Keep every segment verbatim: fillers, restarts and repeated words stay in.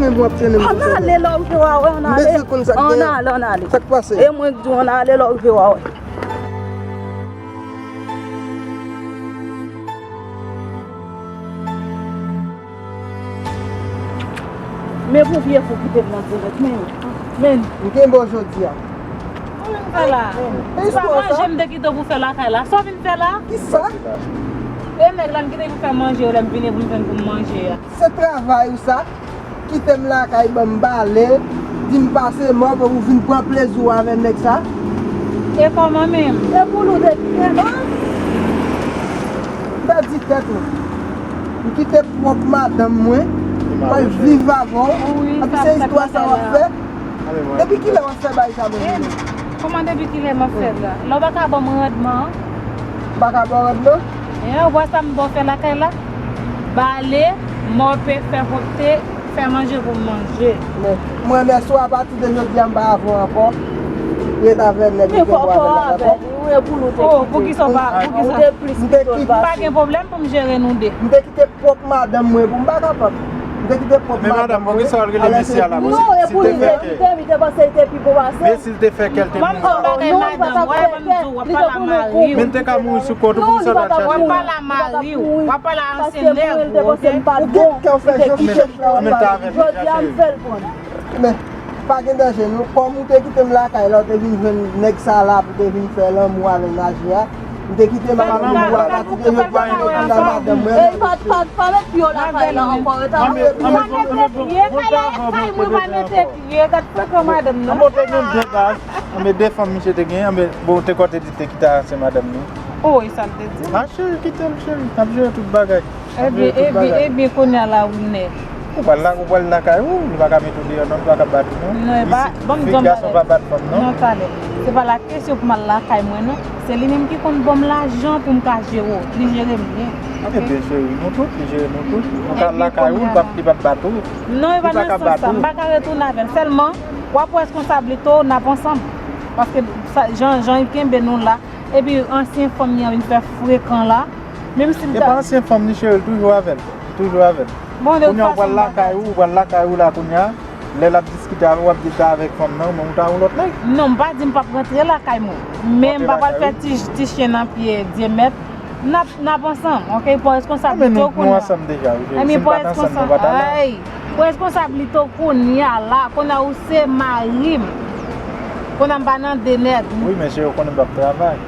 Mwen ap trennen m konsa. Ann ale, lè w rive w a wè, ann ale. Mezanmi, konn sa k genyen. Ann ale, ann ale. Sa k pase? E mwen k di w ann ale, lè w rive w a wè. Men pou vye fou kite m nan dirèk, men, men. M kenbe w jodi a. Sa w vin fè la? Se pa manje m te kite w pou fè lakay la. Sa w vin fè la? Kisa? E nèg la m kite pou fè manje yo, lè m vini pou m jwenn pou m manje a. Se travay ou sa? Kite m lakay, ban m bale, di m pase mòb, ou vin pran plezi w avè nèg sa. E kòman menm? E pou nou te kite m. M pèdi tèt mwen. M kite pwòp madanm mwen, m al viv avè w. Epi se istwa sa w ap fè. Depi kilè w ap fè bagay sa menm? Kòman depi kilè m ap fè l la? Lè w pa ka ban m randman an? M pa ka ba w randman? E, ou wè sa m ba w fè lakay la? Bale, mòpe, fè pwòpte, fè manje pou m manje. Men, mwen, mèsi, apati de jodi a, m pa avè w ankò. Ret avè nèg ou te bwè avè l la, dakò? Oh, poukisa w pa, poukisa? M te plis. M pa gen pwoblèm pou m jere nou de. M te kite pwòp madanm mwen pou m pa kapab. M te kite pwòp madanm mwen. Men madanm, poukisa w al rele mesye a la? Non, e pou li te kite, li te panse li te pi bon pase. Men si l te fè kè l te mouri. Ban m di w bagay madanm, wè, ban m di w, w ap pale a mari w. Men l te ka mouri sou kont ou, poukisa w t al chache? W ap pale a mari w, w ap pale a ansyen nèg ou, oke? Ou gen kè w fè jan w fè la, w ap pale. Jodi a, m fè l prann. Men, pa gen danje, non. Kòm ou te kite m lakay la, ou te vin jwenn nèg sa la pou te vin fè lanmou avè Najee a. M te kite madanm ou a pati de jodi a, m te kite madanm mwen. Ey, pa, pa, pa met pye w lakay la ankò, e ta. Anbe, anbe, anbe, bon, bon, travay, bon, travay. Kay mwen pa mete pye, gad frekan madanm nan. Anbe, te gen de baz, anbe, de fanm misye te gen, anbe, bon, te kote li te kite ansyen madanm li. Oh, e sa l te di? A, cheri, kite l, cheri, n ap jere tout bagay. Ebyen, ebyen, ebyen, kounye a la, ou nè. Ou pral la, ou pral lakay ou, li pa ka mete w deyò non, li pa ka bat ou non. Non, e pa, isit, fi, gason pa bat fanm non. Non, talè. Se pa la kesyon pou m al lakay mwen non. Se li menm ki konn ban m lajan pou m ka jere w. Li jere m byen. Ebyen, cheri, nou tout, li jere nou tout. Nou ka al lakay ou, li p ap, li p ap bat ou. Non, e pa nan sans sa. M pa ka retounen avè l. Sèlman, w ap pran responsabilite w, n ap ansanm. Paske sa, jan, jan l kenbe nou la, epi ansyen fanm li an vin fè frekan la. Menm si l ta... E pa ansyen fanm li, cheri, l toujou avè l. Li toujou avè l. Kounye a ou pral lakay ou, ou pral lakay ou la kounye a. Lè l ap diskite avè w, w ap di l ta avèk fanm nan, ou menm ou ta yon lòt nèg. Non, m pa di m p ap rantre lakay mwen. Men m pa pral fè ti, ti chen nan pye Dyemèt. N ap, n ap ansanm, oke? Pran responsablite w kounye a. Men nou, nou ansanm deja, wi, cheri. Si nou pa t ansanm, nou pa t al la. Ay, pran responsablite w kounye a la. Kounye a ou se mari m. Kounye a m pa nan de nèg. Wi, men cheri, ou konnen m p ap travay.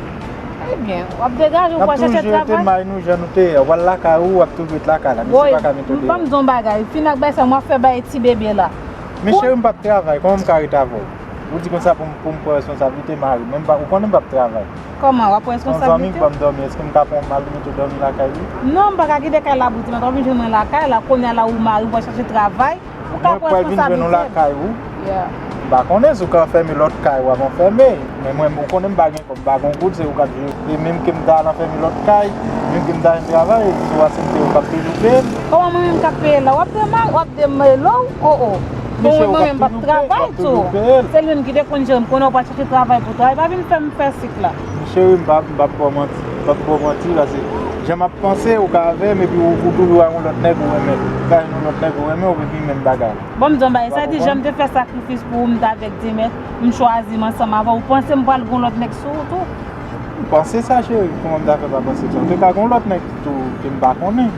Ebyen, w ap degaje w, w ap chache travay. N ap toujou rete may nou jan nou te ye. W al lakay ou, w ap toujou ret lakay la. Mesye pa ka mete w deyò. Woy, ban m di w yon bagay. Fin ak bay sa, m ap fè bay ti bebe la. Men cheri, m p ap travay. Kòman m ka ret avè w? Ou di konsa pou m, pou m pran responsablite mari w. Men m pa, ou konnen m p ap travay. Kòman? W ap pran responsablite? Yon zanmi k ban m dòmi, èske m ka pran yon mal mete w dòmi lakay li? Non, m pa ka kite kay la pou ti mèt. W ap vin jwenn mwen lakay la. Kounye a la, ou mari w, w al chache travay. Ou ka pran responsabilite m. Mwen pral vin jwenn ou lakay ou. Yeah. M pa konnen si w ka anfème lòt kay, w ap anfème. Men mwen, ou konnen m pa gen kòb, m pa gen goud, se ou k ap jere. E menm ke m ta al anfème lòt kay, menm ke m ta al travay, si w aksepte, ou p ap toujou peye m. Kòman mwen menm k ap peye la? W ap demare, w ap demele w? Oh, oh. Bon, mwen menm m p ap travay tou. Se li menm ki te konn jere m, konnen w pral chache travay pou travay. Pa vin fè m fè sik la. Cheri, m p ap, m p ap ba w manti, m p ap ba w manti, paske jan m ap panse, ou ka avè m, epi ou, ou toujou a yon lòt nèg ou renmen. Ou ka jwenn yon lòt nèg ou renmen, ou epi menm bagay la. Bon, m di w yon bagay, sa di jan m te fè sakrifis pou ou, m t avèk Dyemèt, m chwazi m ansanm avè w, ou panse m pral gen yon lòt nèg sou ou tou? M panse sa, cheri, kòman m ta fè pa panse sa? Ou te ka gen yon lòt nèg tou ke m pa konnen.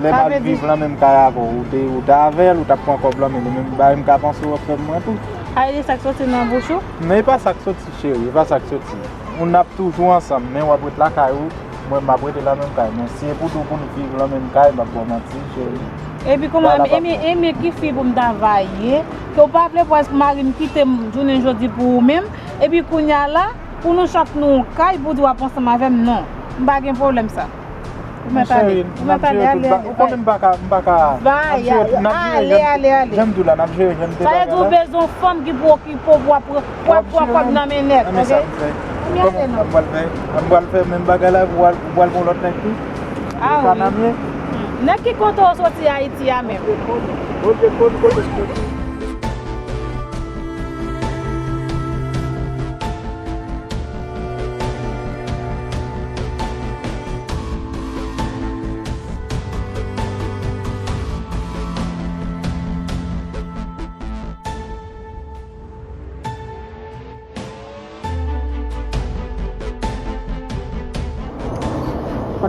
Lè m al viv lan menm kay avè w, ou te, ou te avè l, ou t ap pran kòb lan, men li menm bagay m ka panse w ap fè mwen tou. Sa vle di sa k soti nan bouch ou? Non, e pa sa k soti, cheri, e pa sa k soti. Ou n ap toujou ansanm, men w ap ret lakay ou, mwen m ap rete lan menm kay. Men si e pou di w pou n viv lan menm kay, m ap ba w manti, cheri. Epi kòman, e, e, e ki fi pou m ta va ye, ke w pa vle pwès mari m kite m jounen jodi pou ou menm, epi kounye a la, pou nou chak nou yon kay, pou w di w ap ansanm avè m, non. M pa gen pwoblèm sa. Ou mèt ale. Ou mèt ale, ale, ale. Ou konnen m pa ka, m pa ka. Bay, ale, ale, ale. Jan m di w la, n ap jere, jan m di w la. Sa vle di ou bezwen yon fanm ki pou okipe w, pou w ap pran, pou w ap pran kòb nan men nèg, oke? Ann ale non. Kòman m pral fè? Ann pral fè menm bagay la, ou pral, ou pral gon lòt nèg tou? A wi. Nèg ki konte w soti Ayiti a menm.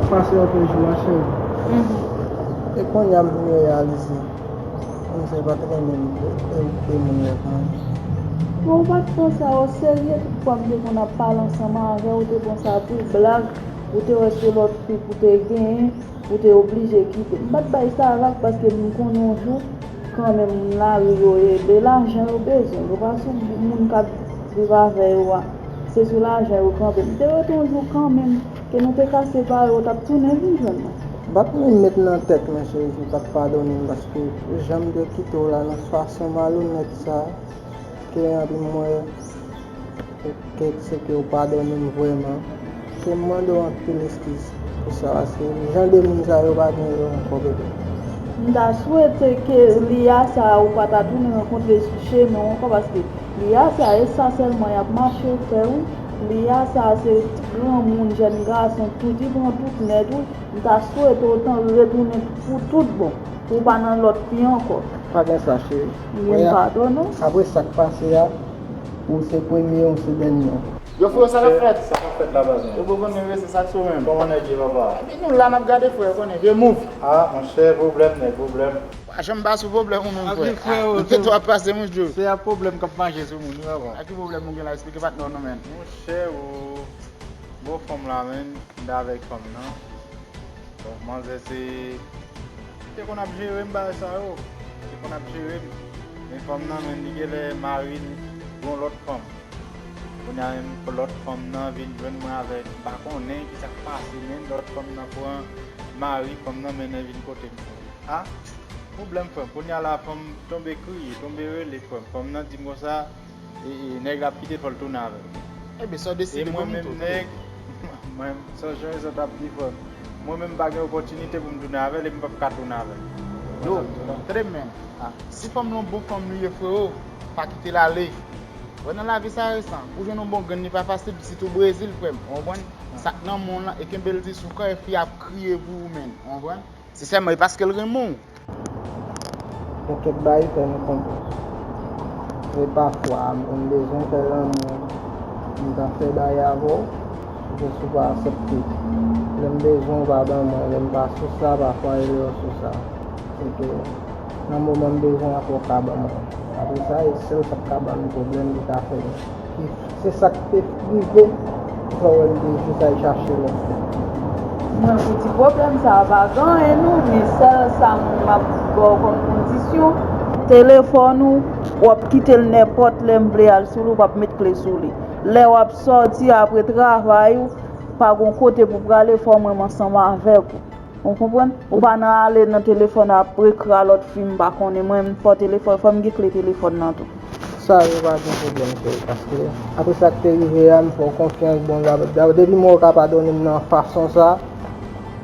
Pase anpil jou a, cheri. Mhm. E kounye a m vin reyalize, manzè pa t renmen m, e, e, e moun lòt moun. Bon, ou pa t pran sa o serye, tout fwa m te konn ap pale ansanm avè w, ou te pran sa pou blag, ou te wè se lòt fi pou te genyen, ou te oblije kite. M pa t bay sa vag paske m konnen yon jou, kanmenm, lari yo ye, e lajan yo bezwen. Yo pa sou moun k ap viv avè yo a. Se sou lajan yo kanpe. M te rete yon jou kanmenm, ke nou te ka separe, ou t ap tounen vin jwenn mwen. M pa t menm met nan tèt mwen, cheri, si w t ap padone m, paske jan m te kite w la, nan fason malonèt sa, ke anpi m wè ke se ke w padone m vrèman. Se m mande w anpil eskiz pou sa, paske jan de moun sa yo pa gen yo ankò, bebe. M ta swete ke Lia sa a ou pa ta tounen rankontre l sou chemen w ankò, paske Lia sa a, e sa sèlman y ap mache fè, wi. Lia sa a se granmoun, jèn gason, tout, li pran tout nèt, wi. M ta swete w tan retounen pou tout bon, pou w pa nan lòt fi ankò. Pa gen sa, cheri. Mwen padone w. Apre sa k pase a, ou se premye, ou se dènye. Yo, frè, sa k ap fèt? Sa k ap fèt la, baz mwen? Yo, bro, konnen rese sa k sou menm. Kòman nèg ye, papa? Epi nou la, n ap gade, frè, konnen. Vye move. Ah, monchè, pwoblèm, nèg, pwoblèm. Pa janm pa sou pwoblèm ou menm, frè. Anpil, frè, ou te twò ap pase, monchè. Se ap pwoblèm k ap mache sou moun, wi, papa. A ki pwoblèm ou gen la? Eksplike patnè w non, menn. Monchè, ou bon fanm la, menn. M t avèk fanm nan. Bon, manzè se, te konn ap jere m bagay sa yo. Te konn ap jere m. Men fanm nan, menn, li genlè mari l gen yon lòt fanm. Kounye a menm, lòt fanm nan vin jwenn mwen avèk, m pa konnen ki sa k pase, menn, lòt fanm nan pran mari fanm nan, mennen vin kote m. A, pwoblèm, frè m. Kounye a la, fanm tonbe kriye, tonbe rele, frè m. Fanm nan di m konsa, e, e, nèg la ap kite l, fò l tounen avè l. Ebyen, sa w deside pou mwen menm, nèg, mwen, sa Jean Rezon t ap di, frè m, mwen menm, m pa gen opòtinite pou m tounen avè l, epi m p ap ka tounen avè l. Yo, tande m, menn. Si fanm lan bon fanm li ye, freo, pa kite l ale. Wè, nan lavi sa resan, pou jwenn yon bon grenn, li pa fasil, sitou Brezil, frè m, ou konprann? Sa k nan men w lan, e kenbe l di sou kè, fi ap kriye pou ou, menn, ou konprann? Se sèlman e paske l renmen w. Gen kèk bagay fè nou konprann. E pafwa, m konn bezwen fè lanmou, m ka fè bagay avè w, jis ou pa aksepte. Lè m bezwen w, ou pa ban mwen, lè m pa sou sa, pafwa e lè w sou sa. Se ke nan moman m bezwen w, apre w ka ban mwen. Apre sa, e sèl sa k ka ban nou pwoblèm, ki ka fè nou ki se sa k te rive, fò w wè m te jis al chache lòt fi. Mwen, pou ti pwoblèm sa a, pa gen anyen non, men sèl sa m ap ba w kòm kondisyon, telefòn ou, w ap kite l nenpòt lè m vle al sou li, w p ap met kle sou li. Lè w ap sòti apre travay ou, pa gen kote pou prale, fò w menm ansanm avèk ou. Ou konprann? Ou pa nan ale nan telefòn ap ekri a lòt fi, m pa konnen. Mwen menm, fò telefòn, fò m gen kle telefòn nan tou. Sa yo pa gen pwoblèm, cheri, paske apre sa k te rive a, m fè w konfyans, bon, la, la, depi m wè w ka padone m nan fason sa,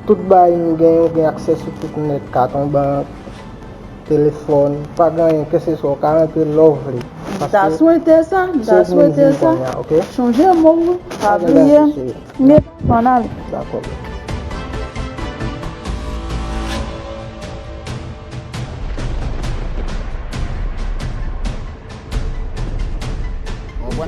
tout bagay m gen, ou gen aksè sou tout nèt, katon bank, telefòn, pa gen anyen, keseswa, w ka rantre lè w vle. M ta swete sa, m ta swete sa. Chonje mo w, pa bliye m. Ann ale. Dakò.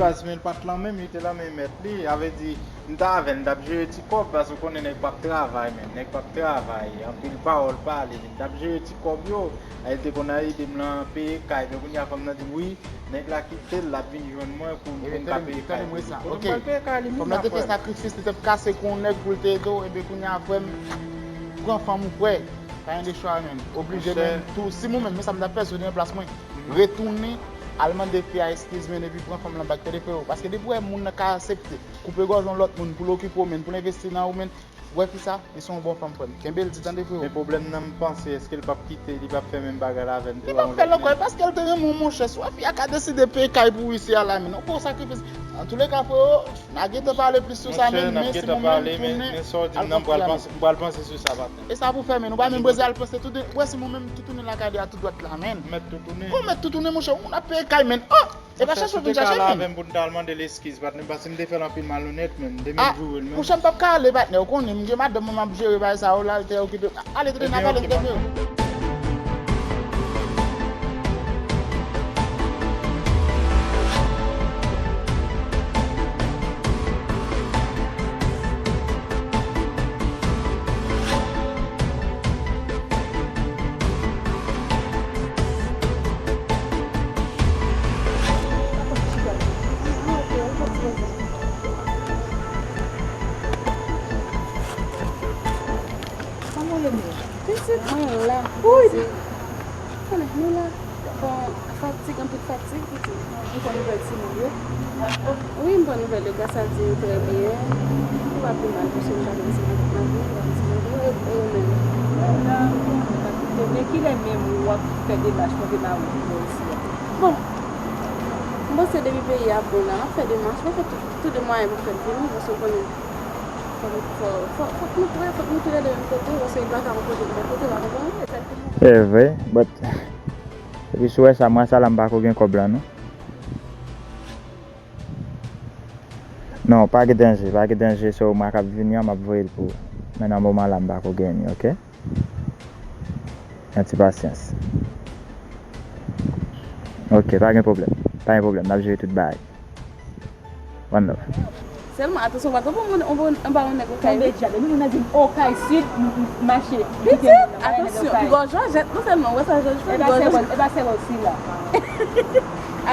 Baz, men l pa t lan menm, li te lan men mèt li. A vle di, m t avè l, m t ap jere ti kòb, paske w konnen nèg p ap travay, men nèg p ap travay, anpil pawòl pale, men m t ap jere ti kòb yo. A, li te konn ede m lan peye kay, men kounye a fanm nan di m, wi, nèg la kite l, l ap vin jwenn mwen pou, pou m ka peye kay pou li. Kote m pral peye kay li menm la, frè m? Fanm nan te fè sakrifis, li t ap kase kou yon nèg pou l te ede w, ebyen kounye a, frè m, pran fanm ou, frè. Pa gen de chwa, menn. Oblije, menn, tou, si mwen menm, men sa m t ap fè, si w te nan plas mwen, retounen, al mande fi a eskiz, menn, epi pran fanm lan bak, tande, freo. Paske depi w wè moun nan ka aksepte koupe gòj yon lòt moun pou l okipe w, menn, pou l envesti nan ou, menn, wè fi sa, li se yon bon fanm, frè m. Kenbe l di, tande, freo. Men pwoblèm nan, m panse, èske l p ap kite, li p ap fè menm bagay la avè n tou? Li p ap fè l ankò, e paske l te renmen w, monchè. Si w wè fi a ka deside peye kay pou ou isi a la, menn, yon gwo sakrifis. Antouleka, freo, n a gentan pale plis sou sa, menn, men si mwen menm m tounen, m pral panse, m pral panse sou sa, patnè. E sa pou fè, menn, ou pa menm bezwen al panse tounen. Ou wè si mwen menm tou tounen lakay li a tou dwat la, menn. Ou mèt tou tounen. Ou mèt tou tounen, monchè, ou ap peye kay, menn. Oh! E pa chache w vin chache, menn. Monchè, si w te ka la avè m pou n t al mande l eskiz, patnè, paske m te fè l anpil malonèt, menn. M te menm joure l, menn. Monchè, m p ap ka ale, patnè, ou konnen, m gen madanm mwen, m ap jere bagay sa yo la, l te okipe. Ale, tande, n ap ale, tande, freo. Mwen la. Wi. Konnen, nou la. Bon, fatig, anpil fatig, pitit. M pran nouvèl timoun yo. Wi, m pran nouvèl yo, gras a Dye, yo trè byen. Yo pa pi mal, paske m pa gen timoun, m pa gen timoun yo, e, e yo menm. Men kilè menm w ap fè demach pou demare pou isi a? Bon, m panse depi peyi a bon la, m ap fè demach, m ap fè tout, tout de mwayen pou m fè l vini, paske w konnen, fò, fò, fò, fòk nou prè, fòk nou toulède menm kote, paske li pa ka yon kote, li pa kote, w pa konprann? E vre, but, epi si w wè sa, mwa sa la, m pa ko gen kòb la, non. Non, pa gen danje, pa gen danje, so mwa k ap vini an, m ap voye l pou ou. Men nan moman la, m pa ko gen li, oke? Yon ti pasyans. Oke, pa gen pwoblèm. Pa gen pwoblèm, n ap jere tout bagay. One love. Sèlman, atansyon, pa twò pran mwen anba yon nèg Okay. Tonbe dyab, epi moun nan di m Okay Sid, m, m, mache. Pitit, atansyon, piga w Jòjèt, non sèlman, ou wè sa Jòjèt fè, piga w Jòjèt. E pa sèl ou sila.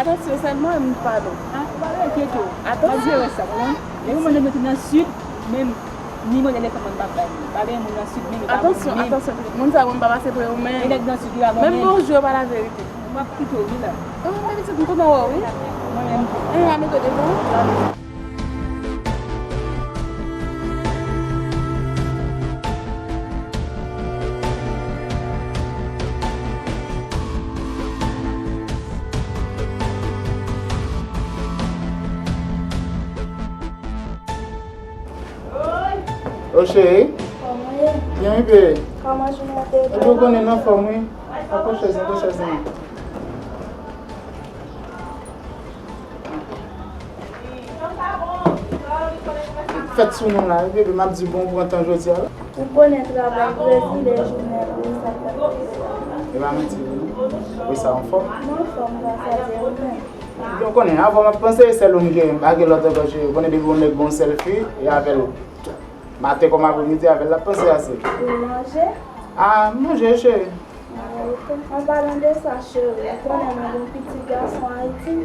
Atansyon, sèlman, m padon. Ah, ou pa enkyete w. Atansyon. M ap jere sa, konprann? Epi moun nan mete nan Sid, menm, ni modèl telefòn mwen m p ap bay li. Pa gen moun nan Sid, menm, li pa. Atansyon, atansyon, pitit. Moun sa yo, m pa pase pou yo, men. E nèg nan Sid, li pa bon, menm bonjou, yo pa laverite. M ap kite w, wi, la. Oh, men pitit, m kontan wè w, wi. Mwen menm. Eh, a mete w devan. Yo, cheri. Kòman w ye? Byen, wi, bebe. Kòman jounen an te ye? Ou konnen, m anfòm, wi. Pran chèz lan, pran chèz lan. Fèt sou nou la, wi, bebe, m ap di bon, pran tan jodi a la. Ou konnen travay Brezil e jounen, wi, sa fè. E pa manti, wi, non. Wi, sa anfòm? M anfòm, gras a Dye, ou menm? Ou konnen, avan m ap panse e sèl ou m gen, m pa gen lòt ankò, cheri. Ou konnen depi yon nèg gon sèl fi, e avè l. Maten kòm apremidi, avè l l ap panse ase. Ou manje? Ah, m manje, cheri. Ah, ok. An palan de sa, cheri, ou konnen mwen gen yon pitit gason Ayiti.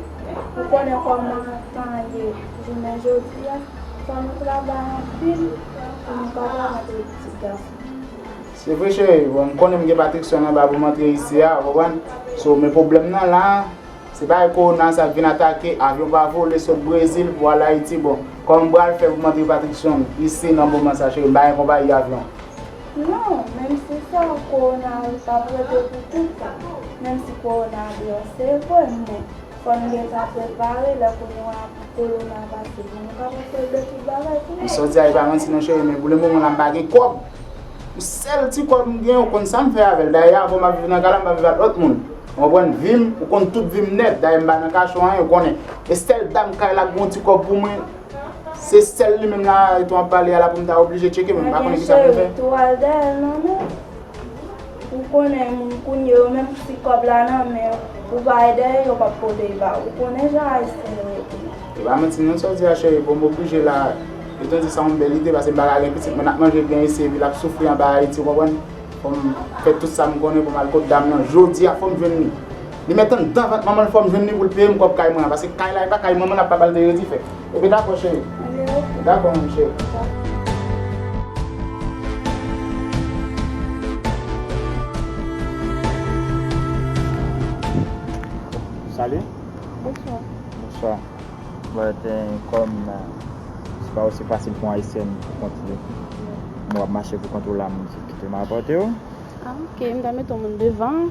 Ou konnen kòman tan ye jounen jodi a. Fò nou travay anpil pou nou kapab antre pitit gason. Se vre, cheri. Bon, m konnen m gen patriksyon anba pou m antre isi a, ou konprann? So, men pwoblèm nan la, se pa kowona sa k vin atake, avyon pa vole sot Brezil pou al Ayiti. Bon, kòman m pral fè pou m antre patriksyon isi nan moman sa, cheri? M pa gen konpayi avyon. Non, menm si sa, kowona p ap rete pou tout tan. Menm si kowona deyò, se vre, men fò n gentan prepare lè kowona, kowona pase pou nou kapab regle tout bagay pou nou. Sa w di a, e pa manti non, cheri, men pou le moman la, m pa gen kòb. Yon sèl ti kòb m gen, ou konn sa m fè avè l. Dayè, avan m ap viv nan kay la, m pa viv ak lòt moun. Ou konprann? Vi m, ou konn tout vi m nèt. Dayè, m pa nan kacho anyen, ou konnen. E sèl dam kay la k gen yon ti kòb pou mwen, se sèl li menm la, etan w ap pale a la pou m ta oblije tcheke, men m pa konnen kisa pou m fè. Ebyen, cheri, tou al dèyè l non, men. Ou konnen moun kounye yo, menm si kòb la nan men yo, ou pa al dèyè yo, yo p ap pote l ba ou. Ou konnen jan Ayisyen yo ye. E pa manti non, sa w di a, cheri, bon, m oblije la. Etan di sa yon bèl ide, paske m pa ka gen pitit mwen ap manje byen isi, epi l ap soufri anba Ayiti, ou konprann? Fò m fè tout sa m konnen pou m al kot dam nan. Jodi a, fò m jwenn li. Li mèt anndan vant manman l, fò m jwenn li pou l peye m kòb kay mwen an, paske kay la, e pa kay manman l, ap pa ba l de redi fè. Epi dakò, cheri. Dakò, mon cheri. Salut. Bonsoir. Bonsoir. But, eh, kòm, eh, se pa osi fasil pou yon Ayisyèn pou kont li. Mwen w ap mache pou kont ou la, m di kite m apòte w. Ah, ok, m ta mete yon moun devan,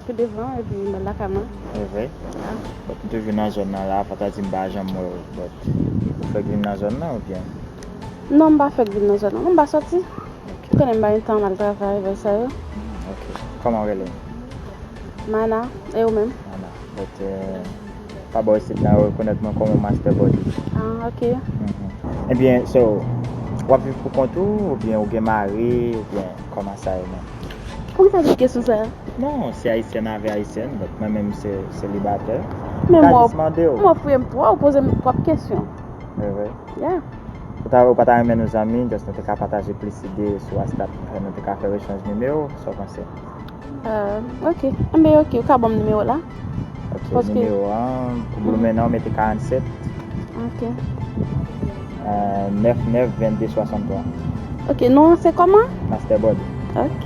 pi devan, epi m al lakay mwen. E vre? Ah. But, m toujou nan zòn nan la, fò ta di m pa janm wè w, but, ou fèk vin nan zòn nan oubyen? Non, m pa fèk vin nan zòn nan, non, m pa sòti. Ok. Ou konnen m pa gen tan m al travay, bagay sa yo. Hmm, ok. Kòman w rele? Mana, e ou menm? Mana. But, eh, pa bò isit la, yo rekonèt mwen kòm yon master body. Ah, ok. Mhm. Ebyen, so, w ap viv pou kont ou, oubyen ou gen mari, oubyen kòman sa ye menm? Poukisa w di kesyon sa a? Non, se ayisyèn avè ayisyèn, but mwen menm se selibatè. Men m jis mande w. M ofri m pou ou poze m twòp kesyon. E vre? Yeah. Ou ta, ou pa ta renmen nou zanmi, just nou te ka pataje plis ide sou WhatsApp, nou te ka fè echanj nimewo, sa w panse? Euh, ok. Enben, ok, ou ka ban m nimewo w la. Ok, paske nimewo an, pou Blue Mena, ou mete karannsèt. Ok. Euh, nèf nèf vennde swasanntwa. Ok, non an se kòman? Master Body. Ok.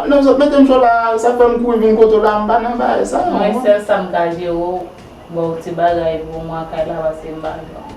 la, non, zòt mete m sou la, sa fè m kouri vin kote w la, m pa nan bagay sa. Mwen sèl sa m ka jere w, ba w ti bagay pou mwen kay la pase m pa gen.